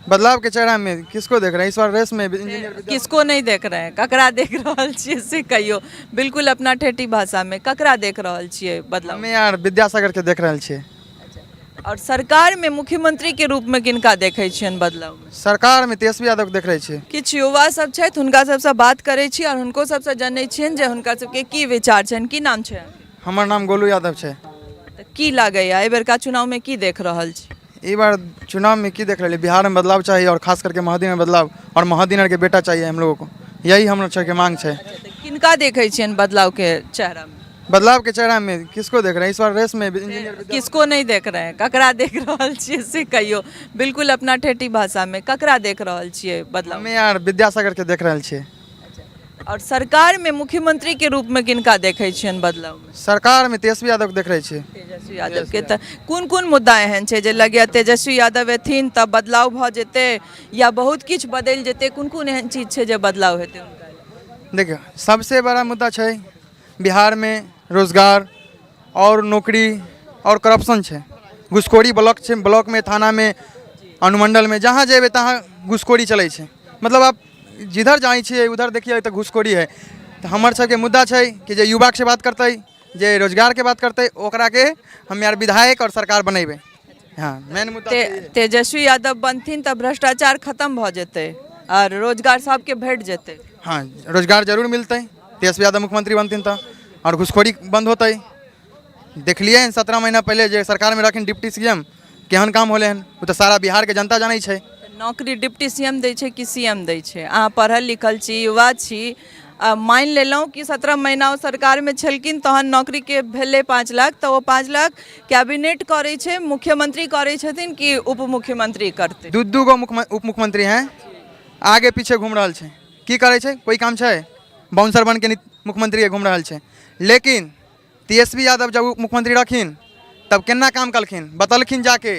बदलाव के चेहरा में किसको देख रहे हैं इस बार रेस में? इंजीनियर किसको नहीं देख रहे हैं, ककरा देख रहल छियै से कहियौ, बिल्कुल अपना ठेठी भाषामे, ककरा देख रहल छियै बदलाव? हमे यार विद्यासागर के देख रहल छियै। आओर सरकारमे मुख्यमंत्रीके रूपमे किनका देखै छियनि बदलावमे? सरकार में तेजस्वी यादव के देख रहे छियै। किछु युवा सब छथि, हुनका सबसँ बात करै छी आओर हुनको सबसँ जनै छियनि जे हुनका सबके की विचार छनि। की नाम छै? हमर नाम गोलू यादव छै। तऽ की लागैया, एहि बेरका चुनावमे की देख रहल छी? ई बार चुनाव में की देख रहे? बिहार में बदलाव चाहिए और खास करके महादीन में बदलाव और महादीन के बेटा चाहिए हम लोगों को, यही हम लोग के मांग है। तऽ किनका देखै छियनि बदलावके चेहरामे? बदलाव के चेहरा में किसको देख रहे हैं इस बार रेस में? इंजीनियर किसको नहीं देख रहे हैं, ककरा देख रहल छियै से कहियौ, बिल्कुल अपना ठेठी भाषामे, ककरा देख रहल छियै बदलाव? हमे यार विद्यासागर के देख रहल छियै। आओर सरकारमे मुख्यमंत्रीके रूपमे किनका देखै छियनि बदलावमे? सरकार में तेजस्वी यादव के देख रहे छियै। तेजस्वी यादवके। तऽ कोन कोन मुद्दा एहन छै जे लगैए तेजस्वी यादव एथिन तऽ बदलाव भऽ जेतै या बहुत किछु बदलि जेतै? कोन कोन एहन चीज छै जे बदलाव हेतै हुनका? देखियौ, सबसे बड़ा मुद्दा छै बिहार में रोजगार और नौकरी और करप्शन छै। घुसखोरी ब्लॉक छै, ब्लॉक में, थाना में, अनुमंडल में, जहाँ जेबै तहाँ घुसखोरी चलै छै। मतलब आप जिधर जाइ छियै उधर देखियै तऽ घुसखोरी है। तऽ हमर सबके मुद्दा छै कि जे युवाके बात करतै, जे रोजगारके बात करतै, ओकराके हम यार विधायक और सरकार बनेबै। हँ, मेन मुद्दा छै। तेजस्वी यादव बनथिन तऽ भ्रष्टाचार खतम भऽ जेतै आओर रोजगार सबके भेट जेतै? हँ, रोजगार जरूर मिलतै तेजस्वी यादव मुख्यमंत्री बनथिन तऽ, आओर घुसखोरी बंद होतै। देखलियै हन 17 महीना पहिले जे सरकारमे रहखिन डिप्टी सी एम, केहन काम होलै हन, ओ तऽ सारा बिहारके जनता जानै छै। नौकरी डिप्टी सी एम दै छै कि सी एम दै छै? अहाँ पढ़ल लिखल छी, युवा छी, आ मानि लेलहुँ कि 17 महीना ओ सरकारमे छलखिन तहन नौकरीके भेलै 5 लाख, तऽ ओ 5 लाख कैबिनेट करै छै, मुख्यमंत्री करै छथिन कि उप मुख्यमंत्री करतै? दू दू गो मुख्य उप मुख्यमंत्री हैं, आगे पीछे घूम रहल छै। की करै छै? कोई काम छै? बाउंसर बन के मुख्यमंत्री घूम रहल छै। लेकिन तेजस्वी यादव जब उप मुख्यमंत्री रहखिन तब केना काम कलखिन? बतलखिन जाके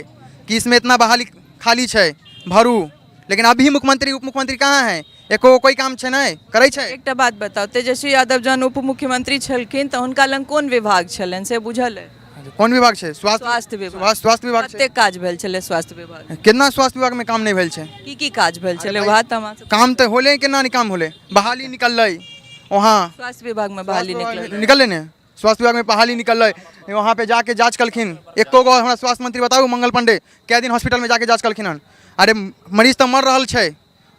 कि इसमें इतना बहाली खाली छै, भरू। लेकिन अभी मुख्यमंत्री उप मुख्यमंत्री कहाँ है? एको कोई काम छै? नहि करै छै। एकटा बात बताउ, तेजस्वी यादव जहन उप मुख्यमंत्री छलखिन तऽ हुनका लग कोन विभाग छलनि से बुझल अइ? कोन विभाग छै? स्वास्थ्य। स्वास्थ्य विभाग। स्वास्थ्य विभाग छै। कतेक काज भेल छलै स्वास्थ्य विभाग? केना स्वास्थ्य विभाग में काम नहि भेल छै? की की काज भेल छलै, वएह तऽ हमरा सब काम तऽ होले, केना नहि काम होले? बहाली निकललै वहाँ। स्वास्थ्य विभाग में बहाली निकलल? निकललै ने, स्वास्थ्य विभाग में बहाली निकललै। वहाँ पे जाके जाँच कलखिन एको गो? हमरा स्वास्थ्य मंत्री बताउ, मंगल पांडे कए दिन हॉस्पिटल में जाके जाँच कलखिन हन? अरे मरीज तऽ मर रहल छै,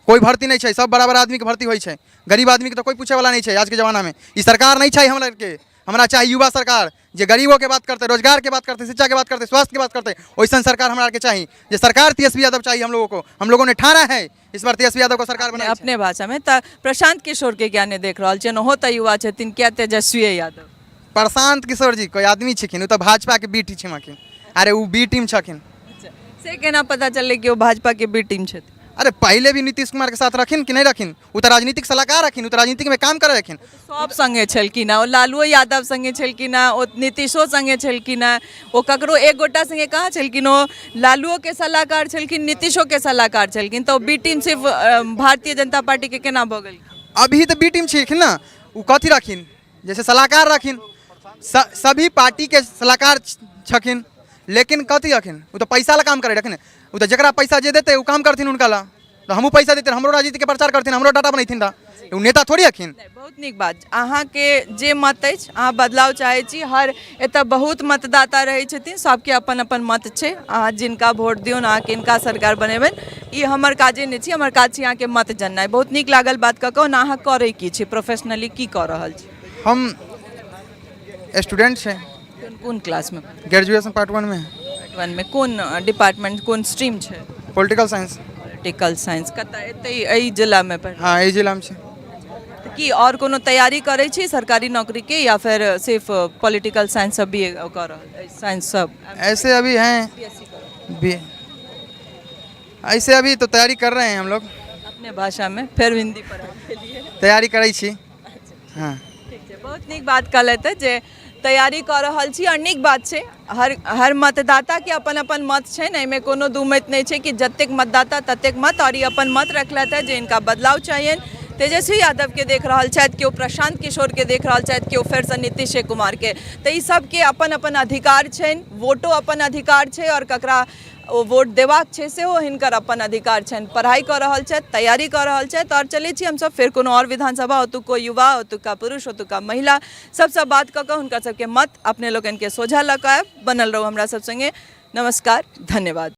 कोई भर्ती नहि छै। सब बड़ा बड़ा आदमीके भर्ती होइ छै, गरीब आदमीके तऽ कोई पूछे वाला नहि छै आजके जमानामे। ई सरकार नहि छै हमरा के, हमरा चाही युवा सरकार जे गरीबोके बात करतै, रोजगारके बात करतै, शिक्षाके बात करतै, स्वास्थ्यके बात करतै। वैसन सरकार हमरा आरके चाही, जे सरकार तेजस्वी यादव चाहिए हम लोगों को। हम लोगों ने ठाना है इस बार तेजस्वी यादव को सरकार बनाए। अपने भाषामे तऽ प्रशांत किशोरके किया नहि देख रहल छियनि? ओहो तऽ युवा छथिन। किया तेजस्वी यादव? प्रशांत किशोर जी कोई आदमी छथिन? ओ तऽ भाजपाके बी टीम छथिन। अरे ओ बी टीम छथिन। से केना पता चललै कि ओ भाजपाके बी टीम छथिन? अरे पहले भी नीतीश कुमार के साथ रखिन कि नहीं रखिन? ओ तऽ राजनीतिक सलाहकार रखिन, ओ तऽ राजनीतिक में काम करे रखिन। सब संगे छलखिन हेँ ओ। लालुओ यादव संगे छलखिन हेँ ओ, नीतीशो संगे छलखिन हेँ ओ। ककरो एक गोटा संगे कहाँ छलखिन ओ? लालुओके सलाहकार छलखिन, नीतीशोके सलाहकार छलखिन, तऽ ओ बी टीम सिर्फ भारतीय जनता पार्टीके केना भऽ गेल? अभी तऽ बी टीम छखिन ने ओ। कथी रखिन? जैसे सलाहकार रखिन, सभी पार्टी के सलाहकार छखिन, लेकिन कथी रखिन? ओ तऽ पैसा ला काम करे रखिन। ओ तऽ जकरा पैसा जे देतै ओ काम करथिन हुनका ला। तऽ हमहूँ पैसा देते, हमरो राजनीति के प्रचार करथिन, हमरो डाटा बनेथिन रह। ओ नेता थोड़ी हखिन। नहि, बहुत नीक बात। अहाँके जे मत अछि, अहाँ बदलाव चाहै छी। हर एतऽ बहुत मतदाता रहै छथिन, सबके अपन अपन मत छै। अहाँ जिनका वोट दियौन, अहाँ किनका सरकार बनेबनि, ई हमर काजे नहि छी। हमर काज छी अहाँके मत जननाइ। बहुत नीक लागल बात कऽ कऽ। ओना अहाँ करै की छी? प्रोफेशनली की कऽ रहल छी? हम स्टूडेंट छै। कोन कोन क्लासमे? ग्रेजुएशन पार्ट वन में। पार्ट वन मे कोन डिपार्टमेंट, कोन स्ट्रीम छै? Political science. Political science. कतऽ, एतै एहि जिलामे पढ़? हाँ, एहि जिलामे छै। तऽ की आओर कोनो तैयारी करै छी सरकारी नौकरीके या फेर सिर्फ पॉलिटिकल साइंस सब बी ए कऽ रहल, साइंस सब? ऐसे अभी हैं बी, ऐसे अभी तो तैयारी कर रहे हैं हम लोग। अपने भाषामे, फेर हिंदी पढ़ाइ के लिए। तैयारी करै छी, हाँ। ठीक छै, बहुत नीक बात कहलथि जे तैयारी कऽ रहल छी आओर नीक बात छै। हर हर मतदाताके अपन अपन मत छनि, एहिमे कोनो दू मत नहि छै कि जतेक मतदाता ततेक मत। आओर ई अपन मत रखलथि जे हिनका बदलाव चाहियनि। तेजस्वी यादवके देख रहल छथि केओ, प्रशांत किशोरके देख रहल छथि केओ, फेरसँ नीतीशे कुमारके। तऽ ई सबके अपन अपन अधिकार छनि, वोटो अपन अधिकार छै आओर ककरा ओ वोट देबाक छै, सेहो हिनकर अपन अधिकार छनि। पढ़ाइ कऽ रहल छथि, तैयारी कऽ रहल छथि। आओर चलै छी हमसब फेर कोनो आओर विधानसभा, ओतुको युवा, ओतुका पुरुष, ओतुका महिला सबसँ बात कऽ कऽ हुनकर सबके मत अपने लोकनिके सोझा लऽ कऽ आयब। बनल रहू हमरा सब सङ्गे। नमस्कार, धन्यवाद।